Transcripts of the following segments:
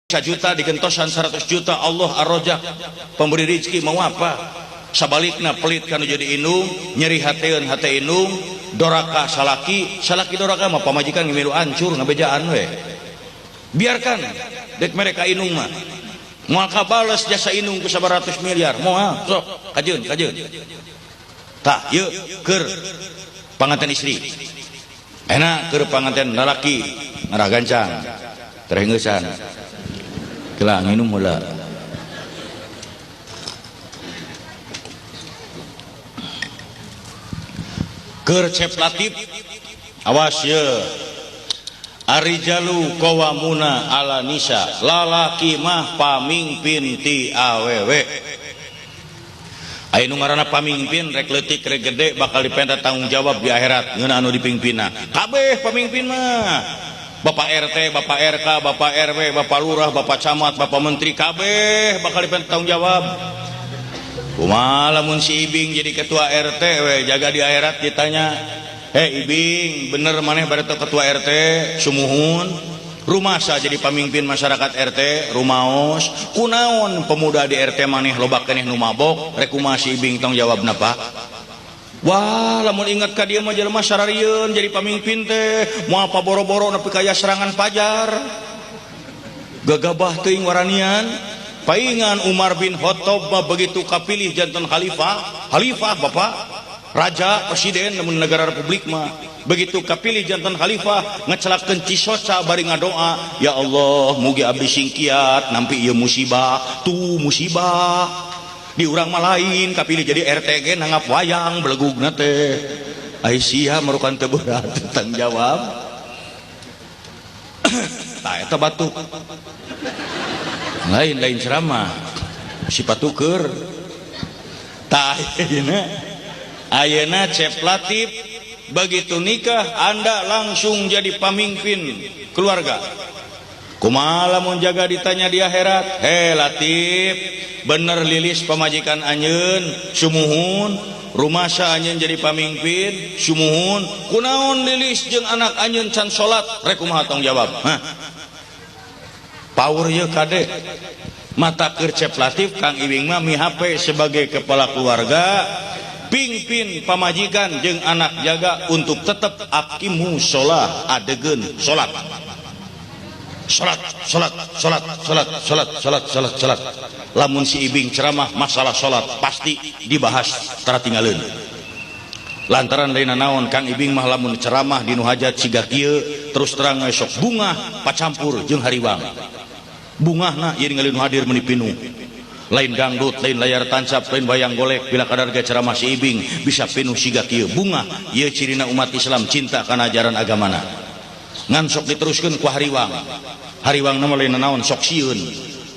Juta digentosan 100 juta. Allah Ar-Rozak, pemberi rezeki, mau apa? Sabalikna pelit kanu jadi indung, nyeri hateun hate indung, doraka salaki, salaki doraka mah pamajikan ngemilu ancur ngabejaan we. Biarkan dek mereka indung mah moal kabales jasa indung ku 100 miliar, moal. Sok kajeun kajeun. Tah, yeuh keur panganten istri, enak keur panganten lalaki ngarah gancang terengeusan. Kela, nginum heula. Keur Cep Latif, awas ye. Arijalu qawamuna ala nisa, lalaki mah pamingpin ti awewe. Aya nu ngaranna pamingpin, rek leutik rek gede bakal dipenta tanggung jawab di akhirat ngeunah anu dipingpinna. Kabeh pamingpin mah, Bapak RT, Bapak RK, Bapak RW, Bapak Lurah, Bapak Camat, Bapak Menteri, kabeh bakal dipenta tanggung jawab. Kumaha lamun si Ibing jadi ketua RT we, jaga di akhirat ditanya, "Hei Ibing, bener maneh bade ketua RT? Sumuhun. Rumasa jadi pamimpin masyarakat RT rumaos? Kunaon pemuda di RT maneh loba keneh nu mabok?" Rek kumaha si Ibing tong jawabna, Pak? Wah, lamun ingat ka dieu mah jelema sararieun jadi pamimpin teh, moal paboro-boro nepi kaya serangan pajar. Gagabah teuing waranian. Paingan Umar bin Khattab mah begitu kapilih janten khalifah, khalifah Bapak, raja, presiden namun negara republik mah. Begitu kapilih janten khalifah, ngecelakeun cisoca bari ngadoa, "Ya Allah, mugi abdi singkiat nampi ieu musibah." Tuh musibah. Di urang mah lain, kapilih jadi RTG nanggap wayang belegugna teh. Ai sia merukan teu berat tanggung jawab. Tah, eta batuk. Lain, lain ceramah. Sifat tuker. Tah, ayeuna ayeuna Cep Latif begitu nikah Anda langsung jadi pamimpin keluarga. Kumaha lamun jaga ditanya di akhirat, "He Latif, bener lilis pamajikan anjeun?" "Sumuhun." "Rumasa anjeun jadi pamimpin?" "Sumuhun." "Kunaon lilis jeung anak anjeun can salat?" Rek kumaha tong jawab? Hah? Power ye kade. Mata keur Cep Latif, Kang Ibing mah mihape sebagai kepala keluarga, pingpin pamajikan jeung anak jaga untuk tetap aqimu sholah, adegeun salat. Salat, salat, salat, salat, salat, salat, salat, salat. Lamun si Ibing ceramah masalah salat pasti dibahas tara tinggaleun. Lantaran lain naon, Kang Ibing mah lamun ceramah di nu hajat siga kieu terus terang sok bungah pacampur jeung hariwang. Bungahna ieu ningali nu hadir meuni pinuh. Lain dangdut, lain layar tancap, lain wayang golek, bila kadar ge ceramah si Ibing bisa pinuh siga kieu. Bungah ieu cirina umat Islam cinta kana ajaran agamana. Ngan sok diteruskeun ku hariwang. Hariwang mah lain naon, sok sieun.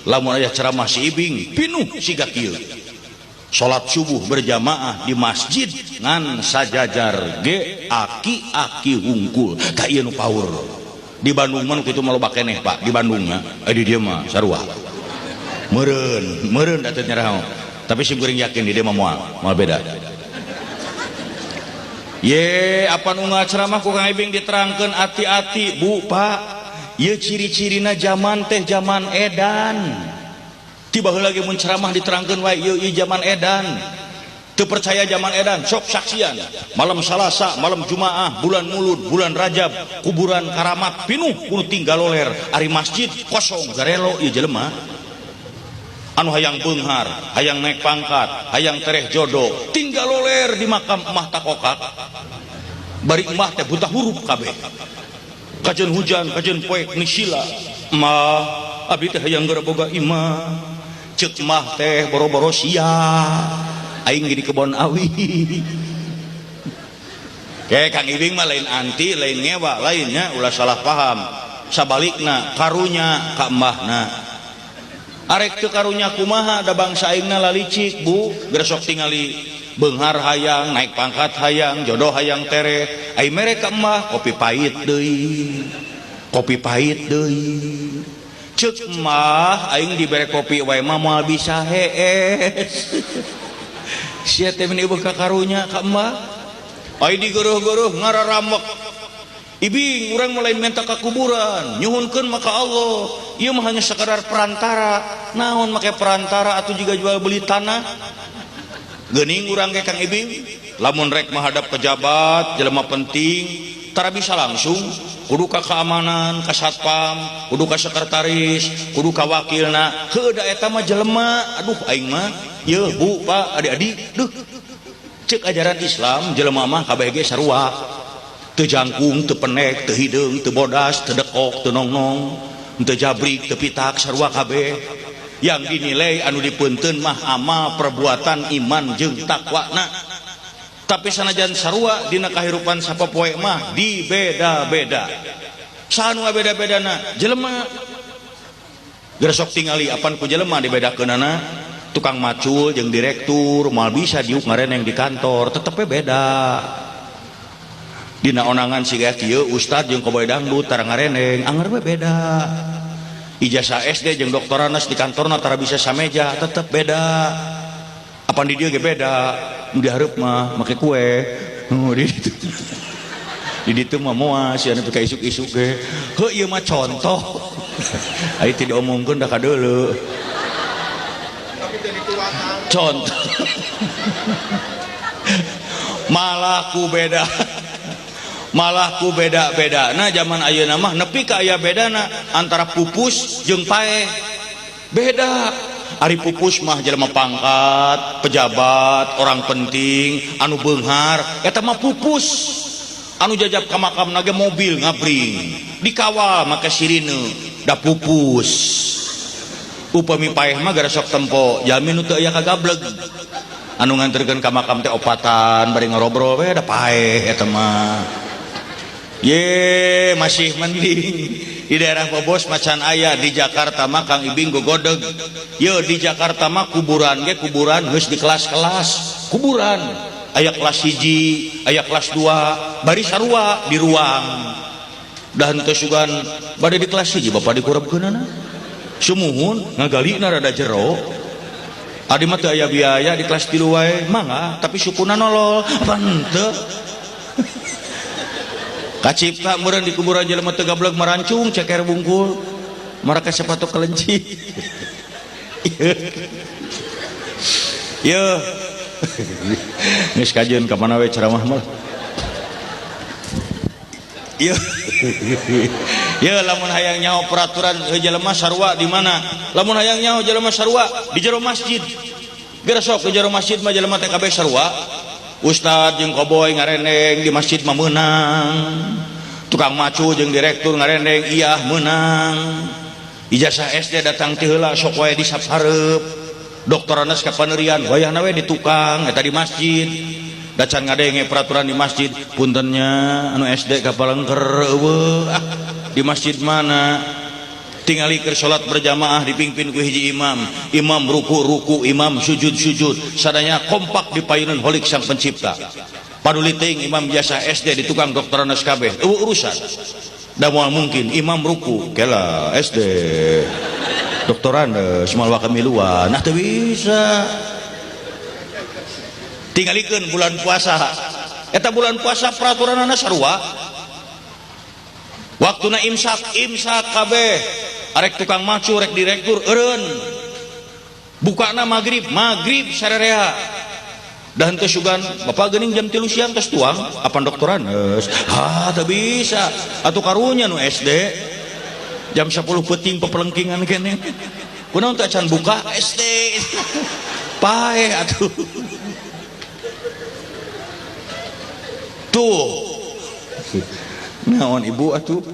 Lamun aya ceramah si Ibing pinuh siga kieu. Salat subuh berjamaah di masjid ngan sajajar ge aki-aki hungkul. Tah, ieu nu power. Di Bandung mah nu kitu mah loba keneh, Pak, di Bandung mah. Di dieu mah sarua. Meureun, meureun da teu nyaraho. Tapi sim kuring yakin di dieu mah moal, moal beda. Ye, apa nu ceramah ku Kang Ibing diterangkeun, hati-hati Bu, Pak. Ieu ciri-cirina zaman teh zaman edan. Tiba lagi mun ceramah diterangkeun wae ieu ieu zaman edan. Teu percaya zaman edan, sok saksian. Malam Salasa, malam Jumaah, bulan Mulud, bulan Rajab, kuburan karamat pinuh kudu tinggal loler, ari masjid kosong garelo ieu jelema. Anu hayang beunghar, hayang naik pangkat, hayang tereh jodoh, tinggal loler di makam emah takokak. Bari emah teh buta huruf kabeh. Kajeun hujan, kajeun poek nisila. "Emah, abdi teh hayang geura boga imah." Ceuk emah teh, "Boro-boro sia. Aing di kebon awi." Kayak Kang Ibing mah lain anti, lain ngewa, lainnya ulah salah paham. Sabalikna karunya ka emahna. Arek teu karunya kumaha, da bangsa aingna lalicik, Bu. Geura sok tingali, beunghar hayang, naik pangkat hayang, jodoh hayang tereh. Ai mere ka emah kopi pahit deui. Kopi pahit deui. Ceuk emah, "Aing dibere kopi wae mah moal bisa hees." Sia teh meni eueuh ka karunya ka emah. Ai digeuruh-geuruh ngararamek. Ibing urang mulai minta ka kuburan, nyuhunkeun maka Allah. Ieu mah hanya sekadar perantara. Naon make perantara atuh juga jual beli tanah. Geuning urang ge Kang Ibing, lamun rek menghadap pejabat, jelema penting, tara bisa langsung, kudu ka keamanan, ka satpam, kudu ka sekretaris, kudu ka wakilna. Heuh da eta mah jelema, aduh aing mah, yeuh Bu, Pak, adik-adik, duh. Ceuk ajaran Islam jelema mah kabeh ge sarua. Teu jangkung, teu penek, teu hideung, teu bodas, teu dekok, teu nongnong, teu jabrik, teu pitak, sarua kabeh. Yang dinilai anu dipunten mah amal perbuatan iman jeung takwana. Tapi sanajan sarua dina kahirupan sapopoe mah dibeda-beda. Saha nu ngabeda-bedana? Jelema. Geura sok tingali apan ku jelema dibedakeunana. Tukang macul jeung direktur moal bisa diuk ngareneng di kantor, tetep we beda. Dina onangan siga kieu ustad jeung koboy dangdut tara ngareneng, anger we beda. Ijazah SD jeung doktoranas di kantorna tara bisa sameja, tetep beda. Apan di dieu ge beda, nu dihareup mah make kue. Nu di ditu. Di ditu mah moal sia nepi ka isuk-isuk ge. Heuh ieu mah contoh. Ai teu diomongkeun da kadeuleu. Contoh. Malah ku beda. Malah ku beda-beda. Nah zaman ayeuna mah nepi ka aya bedana antara pupus jeung paeh. Beda. Ari pupus mah jelema pangkat, pejabat, orang penting, anu beunghar, eta mah pupus. Anu jajab ka makamna ge mobil ngabring, dikawal make sirine, da pupus. Upami paeh mah gara sok tempo, jalmi nu teu aya kagableg. Anu nganterkeun ka makam teh opatan bari ngarobrol we da paeh eta mah. Ye masih mending di daerah Bobos macan aya, di Jakarta mah Kang Ibing gogodeg. Ye di Jakarta mah kuburan ge kuburan geus di kelas-kelas kuburan, aya kelas 1, aya kelas 2, bari sarua di ruang. Dan teu sugan bade di kelas 1 bapak dikurebkeunana. Sumuhun ngagalina rada jero. Adi mah teu aya biaya di kelas 3 wae, mangga, tapi sukuna nolol, apa henteu? Kacipta meureun di kuburan jelema teu gableg marancung ceker bungkul marake sepatu kelenci. Yeuh. Geus kajeun ka mana we ceramah mah. Yeuh. Yeuh lamun hayang nyaho peraturan jelema sarua di mana? Lamun hayang nyaho jelema sarua di jero masjid. Geura sok di jero masjid mah jelema teh kabeh sarua. Ustad jeung koboy ngarendeng di masjid mah meunang. Tukang macu jeung direktur ngarendeng iyah meunang. Ijazah SD datang ti heula sok wae di sap hareup. Doktoranas ka paneurian wayahna we di tukang eta di masjid. Da can ngadenge peraturan di masjid, puntennya anu SD ka palengker eueuh. Ah, di masjid mana? Tingali keur salat berjamaah dipimpin ku hiji imam, imam ruku-ruku, imam sujud-sujud, sadaya kompak di payunan holik sang pencipta. Paduli teuing imam biasa SD di tukang doktoranas kabeh, eueuh urusan. Da moal mungkin imam ruku, kela SD. Doktorandes moal wakamiluan, nah teu bisa. Tingalikeun bulan puasa. Eta bulan puasa peraturanana sarua. Waktuna imsak, imsak kabeh. Arek tukang macu, rek direktur, eureun. Bukana magrib, magrib sarerea. Dan teu sugan, bapak geuning jam 3 siang tos tuang, apan doktoranes. Ha, teu bisa. Atuh karunya nu SD. Jam 10 peuting pepelengkingan kene. Kunaon teh acan buka SD. Paeh atuh. Tuh. Naon ibu atuh?